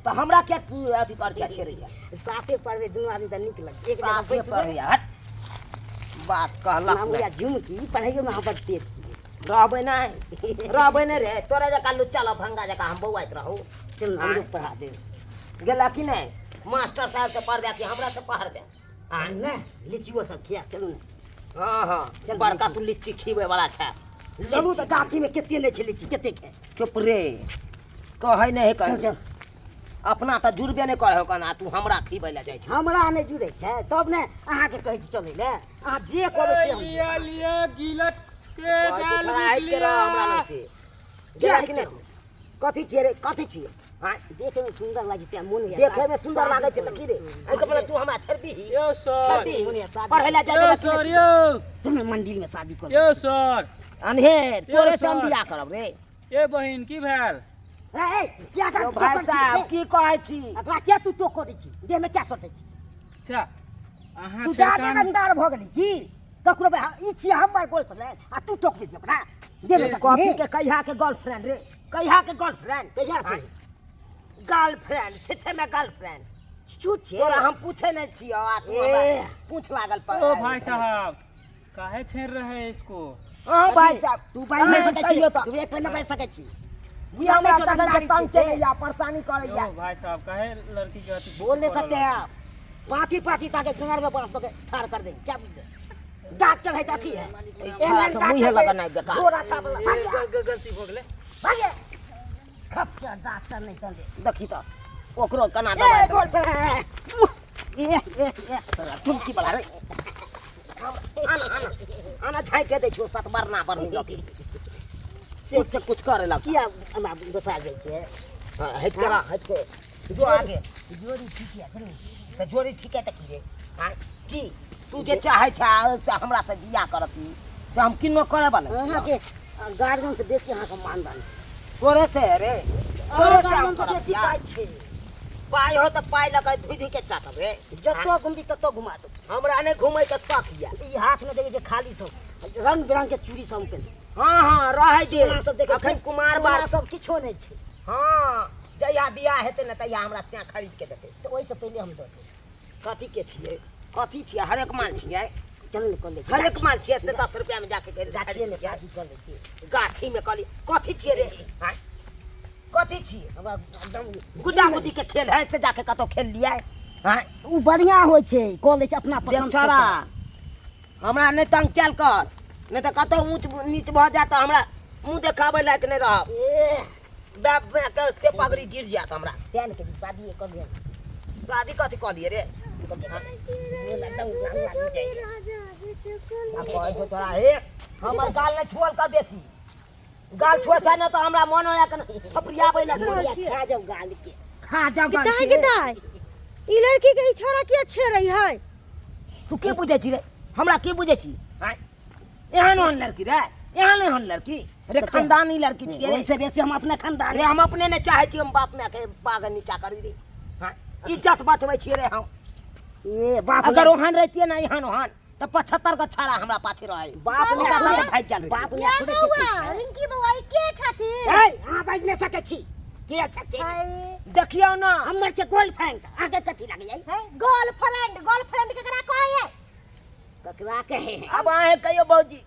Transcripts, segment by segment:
तऽ हमरा किया तू अथी कर छै छेड़ै छै? साथे पढ़बै दुनू आदमी तऽ नीक लगतै, एक जगह साथे बैसबै। पढ़ैया, हट, बात कहलक। नाम नहि होइया झुमकी, पढ़ैयोमे अहाँ बड तेज छियै। रहबै नहि, रहबै नहि रे, तोरा जकाँ लुच्चा लफंगा जकाँ हम बौआइत रहू? चलू ने, हमरो पढ़ा देब। गेला कि नहि? मास्टर साहब से पढ़ दे कि हमरा से पढ़ दे? आ ने लीचियो सब खिया, चलू ने। हाँ हाँ, चल, बड़का लीची। तू लीची खिबै वाला छै। चलू तऽ, गाछीमे कते नहि छै लीची, कते छै। चुप रे, कहै नहि है। चल। कहीं चल। अपना तऽ जुड़बे नहि करै हो कना, तू हमरा खिबै लए जाइ छै। हमरा नहि जुड़ै छै तब ने अहाँके कहै छी चलै लए। अहाँ जे कहबै से हम। लिया लिया, गिलट के कहै छौ दाल। छोड़ा, हटि के रह हमरा लग से। गेला कि नहि? कथी छियै रे, कथी छियै? आँय? देखैमे सुन्दर लागै छै, मोन होइया। देखै मे सुन्दर लागै छै तऽ की रे? एहिके बदला तू हमरा छोड़ि दीही? यो सर। छोड़ि दीही? मोन होइया शादी। पढ़ै लए जाइ यो देबै कि सर। नहि? यो। तुम मंदिरमे शादी कर। यो सर। अनहे तोरे से हम सर। बियाह करब रे। ए बहिन, की भेल? ए, क्या यौ भाई साहब, की कहै छी? एकरा किया तू टोक करै छी? देहमे क्या सटै छी? अच्छा, अहाँ तू जादे छेड़खान- रंगदार भऽ गेली की? ककरो ई छियै हमर गर्लफ्रेंड आ तू टोकबै छी ओकरा देहमे सटै? कथी के, कहिया के गर्लफ्रेंड रे, कहिया के गर्लफ्रेंड? कहिया से? गर्लफ्रेंड छै, छै में गर्लफ्रेंड। चूत छै। तोरा हम पूछे नहीं छियो आ तू ए। हमरा पूछ लागल पर। ओ भाई साहब, काहे छेड़ रहे हैं इसको? हाँ भाई साहब। तू बाजि नहि सकै छी। कहियो तऽ। तू एक नहि बाजि सकै छी। बुझल नहि नहि छौ छौ रंगदारी तंग छै से। चलैया, परेशानी करैया। यो भाई साहब, काहे लड़की के अथी बोल नहीं करऽ सकते हैं आप। पाती पाती ताके किनार में बांस के ठाड़ कर देंगे, क्या बुझले? डॉक्टर है त अथी है। ई छौड़ा से मुँहे लगनाइ बेकार। झोरा छाप ए, भागे। गलती भऽ गेलै। भागे खच्चर, डॉक्टर नहीं तंदे। देखी तऽ ओकरो कना ए दबाइ। गोल पर ए ए ए। चुमकी वाला रे, आना आना आना, झाँके दै छियौ सतबरना बरनी लके से से कुछ करे लग। किया एना गोसा जाइ छै? हाँ, हटि के रह, हटि के जो आगे। जोड़ी ठीक है, चलू। तऽ जोड़ी ठीक है तऽ की रे? आँय, की तू जे चाहै छै से हमरा से बियाह करती से हम किनो करे वाला छी? अहाँके गार्जियन से बेसी अहाँके मानदान। तोरे से रे, तोरे से हम गार्जियन से करब बेसी बियाह। पाइ छै। पाइ हो तऽ पाइ लऽ कऽ धुइ धुइ के चाटब रे। जतऽ घुमबी ततऽ घुमा दू। हमरा नहि घुमै के शौक यऽ। ई हाथ में देखै छै खाली सब रंग बिरंग के चूड़ी सब पेन्ह। हाँ हाँ, रहै दे। सोना सब देखै अखन छै, कुमार सोना बार सब किछो नहि छै। हाँ, जहिया बियाह हेतै ने तहिया हमरा सैं खरीद के देतै। तऽ ओहिसँ पहिले हम दऽ देब। कथी के छियै, कथी छियै? हरेक माल छियै। चलू ने, कऽ लै छी। हरेक माल छियै से 10 रुपया में जाके गाछिए में खरीद शादी कऽ लै छी। गाछी में कहली, कथी छियै रे? आँय? कथी छियै? हमरा एकदम गुड्डा गुड्डी के खेल है से जाके कतौ खेल लियै? आँय? ओ बढ़िआँ होइ छै, कऽ लै छै अपना पसन्द से। छोड़ा, हमरा नहि तंग कयल कर, नहि तऽ कतौ ऊँच नीच भऽ जायत तऽ हमरा मुँह देखाबै लायक नहि रहब। ए। बाप मायके से पगड़ी गिर जायत हमरा। तें ने कहै छी, शादिए कऽ लिअ। शादी कथी कऽ लियै रे? एकदम राम लागि जाइ। आ कहै छौ तोरा, हे, हमर गाल नहि छुअल कर बेसी। गाल छुए छै ने तऽ हमरा मन होया के थपड़ियाबै लए। खा जाउ गाल के, खा जाउ गाल दाई के। के दाई, ई लड़की के ई छोरा किया छेड़ै है? तू की बुझै छी रे? हमरा की बुझै छी? आँय? एहन ओहन लड़की रे, एहन एहन लड़की रे, खानदानी लड़की छियै रे। ओहिसँ बेसी हम अपने खानदान रे, हम अपने नहि चाहै छी हम बाप मायके पाग नीचा करी रे। हाँ, इज्जत बचबै छियै रे हम। ए बाप, अगर ओहन रहितियै ने एहन ओहन तऽ 75 गो छाड़ा हमरा पाछे रहै। बाप ओकरा साथे भागि गेल रहितियै। बाप या माय थोड़े बौआ, किछु छै। रिंकी बौआ, ई के छथिन? ए, अहाँ बाजि नहि सकै छी के छथिन। हाय। देखियौ ने। हमर छै गर्लफ्रेंड, अहाँके कथी लागैया? हाय, गर्लफ्रेंड, गर्लफ्रेंड केकरा कहै है? ककरा कहै है? आब अहें कहियौ भौजी,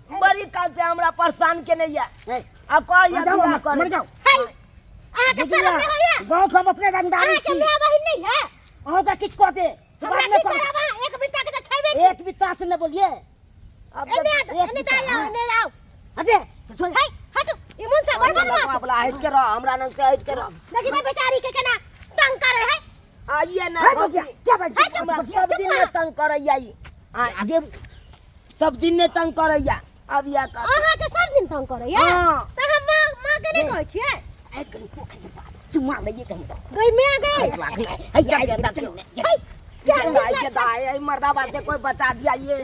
बड़ी काल से हमरा परेशान केने यऽ। ए, आब कहैया मर जाउ, बियाह करै। मर जाउ। हाय, अहाँके शरम नहि होइया? गाँव के हम अपने रंगदारी अहाँके छी। माय बहिन नहि है? अहाँके किछु कऽ दे से हमरा बात नहि की करू। करब अहाँ? एक बित्ता के तऽ छेबे छी। एक बित्ता से नहि बोलिए। आब एने एक एने बित्ता, दाई आओ, हाँ। एने आओ। अरे छोड़। हाय, हटू, ई मुन से बड़ बदमाश। बाबला, हटि के रह, हमरा नंग से हटि के रह। देखी तऽ बेचारी के केना तंग करे है। आइए ना है भौजी। भौजी, क्या बात? है हमरा चुप, सब दिन चुप। ने तंग करैया ई। आँय, आगे सब दिन ने तंग करैया, अब या कर। अहाँके सब दिन तंग करैया? हाँ। तऽ हम माँ माँ के नहि कहै छियै? एक कनी पोखरि के पास चुमा लइए कनी तो। गई माँ गई। है देखियौ, देखियौ। हाय, क्या दाई के दाई, एहि मर्दाबा से कोई बचा दिया ये।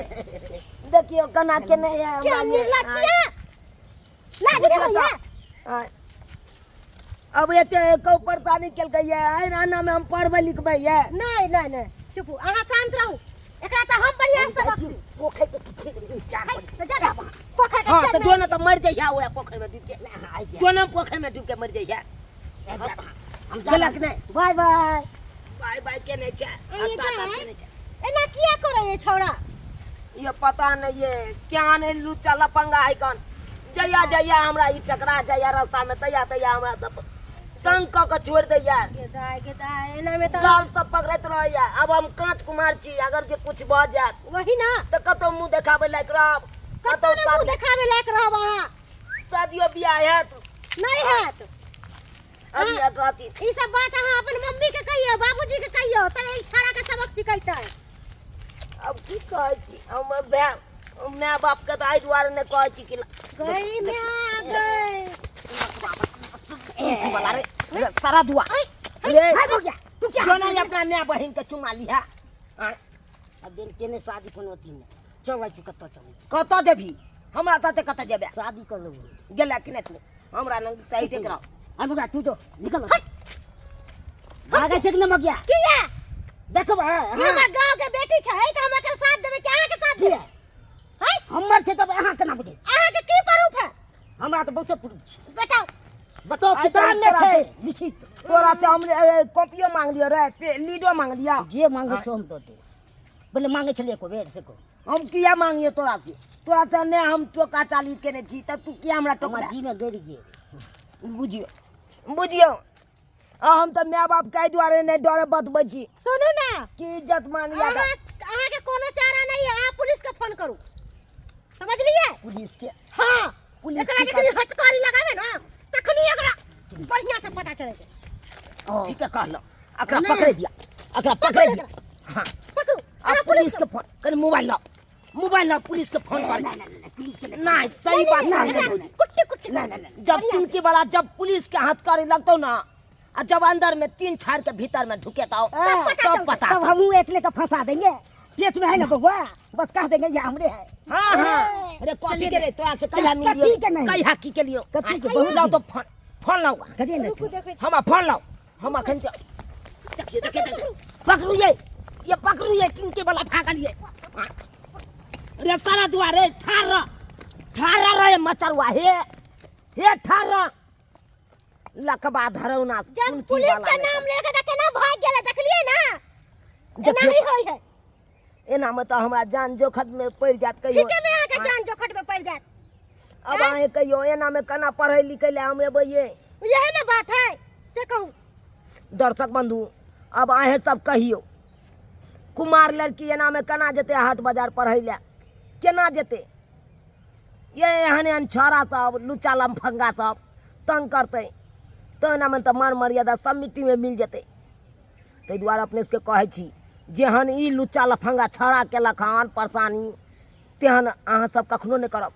देखियौ केना केने है क्या हमरा ये। निर्लज छियै? लाज नहि होइया? आँय। अब एते एको परेशानी केलकै ये, एहि राना में हम पढ़बै लिखबै ये? नहि नहि नहि, चुप, अहाँ शांत रहू। एकरा तऽ हम बढ़िआँ से सबक सीख। पोखरि के किछु चार हाय, तऽ जा ने, पोखरि के हाँ छेद तऽ में। जो ने तऽ मरि जइहा ओएह पोखरि में डूबि के, जो ने पोखरि में डूबि के मरि जइहा। हम गेलक नहि। बाय बाय। बाय बाय के नहि छै। ए, टाटा दाइ। के नहि छै। एना किया करे ये छौड़ा? ये पता नहीं ये क्या नहीं लुच्चा लफंगा है कौन। जैया जैया हमरा ई टकरा जैया रास्ता में तैया तैया हमरा सब तंग कऽ के छोड़ दैया। गे दाइ, गे दाइ, एना में तऽ गाल सब पकड़ैत रहैया। अब हम कांच कुमार छी, अगर जे कुछ भऽ जायत वही ना तऽ कतौ मुँह देखाबै लायक रहब? कतौ ने मुँह देखाबै लायक रहब अहाँ। शादियो बियाह हैत? नहीं हैत। अभी कहती ई सब बात अहाँ अपन मम्मी के कहियो, बाबूजी के कहियो, तब ई छौड़ा के सबक सिखैतै। अब की कहै छी हम भाय my बाप के तऽ एहि दुआरे नहि कहै छी कि गई म्या गई। वाला रे रे, सारा दुआ रे। भाग हो गया तू क्या? जो नहीं अपना my बहिन के चुमा लिहा। अब बेल के ने शादी कोनो अथी नहि। चल आइ तू कतऽ चल? कतऽ जेबही? हमरा तते कतऽ जेबे? शादी कर लेबो। गेला कि नहि तू? हमरा लग सही ठीक रह। आ मगिया तू जो निकल। भागै छै कि नहि मगिया? किया? देखब हाँ, ई हमर गांव के बेटी छै तऽ हम एकर साथ देबै कि अहाँ के साथ देबै? किया? हैं? हमर छै तब अहाँ केना बुझै? अहाँ के की प्रूफ है? हमरा तऽ बहुते प्रूफ छै। बताउ। बताउ। आइ किताब में तोरा छै से- लिखित। तोरा से हम कॉपियो मांग लियो रे, लीडो मांग लियो। जे मांगै छै हम दऽ देब। पहिले मांगै छलियै एको बेर से कहू? हम किया मांगियो तोरा से? तोरा से ने हम टोका चाली केने छी तऽ तू किया हमरा हमर टोकला? जी में गड़ि गेल। बुझियो बुझियो, आ हम तऽ my बाप के एहि दुआरे नहि डरे बतबै छी सुनू ना कि इज्जत मान याद। अहाँ के कोनो चारा नहीं है, अहाँ पुलिस के फोन करू, समझलिए? पुलिस के? हाँ। पुलिस एकरा की जखनी हथकड़ी लगाबे ना तखनी एकरा बढ़िया से पता चले। ठीक है कहलो, एकरा नहि। पकड़े दिया, एकरा पकड़े दिया। हाँ। पकड़ू। आ अहाँ पुलिस के फोन कनी मोबाइल लाओ, मोबाइल लाओ, पुलिस के फोन कर। पुलिस के नहीं सही बात नहीं है भौजी। कुट्टी कुट्टी। नहीं नहीं नहीं, जब चुनकी वाला जब पुलिस के हाथ करे लगतो ना, आ जब अंदर में तीन छाड़ के भीतर में ढुकेता तब पता तब पता तब हमहूँ एकले के फंसा देंगे। पेट में है ना बउआ, बस कह देंगे ये हमरे है। हाँ हाँ, अरे कथी के रे तोरा से कहिया मिलियो? कथी के नहीं? कहिया की के लियो? कथी के? बहुत लाओ तो फोन, फोन लाओ। करिए ना। रुकू, देखै छी। हम फोन लाओ, हम अखन देखिए देखिए देखिए, पकड़ू ये पकड़ू ये किनके वाला भागल ये। रे सारा दुआरे ठार रह, ठार रह रे मचरुआ, हे हे ठार रह लकबा धरौना। जब चुनकी पुलिस वाला के रे। नाम लेके तऽ केना भाग गेलै देखलिए ना? एना देखियौ। ही होय है। एना में तऽ हमरा जान जोखत में पड़ि जायत कहियो। ठीके में अहाँ के जान जोखट में पड़ि जायत। अब अहें कहियो एना में केना पढ़ै लिखै लए हम एबै? ये यही ना बात है से कहू। दर्शक बंधु, अब अहें सब कहियो, कुमार लड़की एना में केना जेतै हाट बाजार पढ़ै लए? केना जेतै? ये एहन एहन छौड़ा सब लुच्चा लमफंगा सब तंग करतै तऽ एना में तऽ मान मर्यादा सब मिट्टी में मिल जेतै। ताहि दुआरे अपने सबके कहै छी, जेहन ई लुच्चा लफंगा छौड़ा केलक हन परेशानी, तेहन अहाँ सब कखनो नहि करब।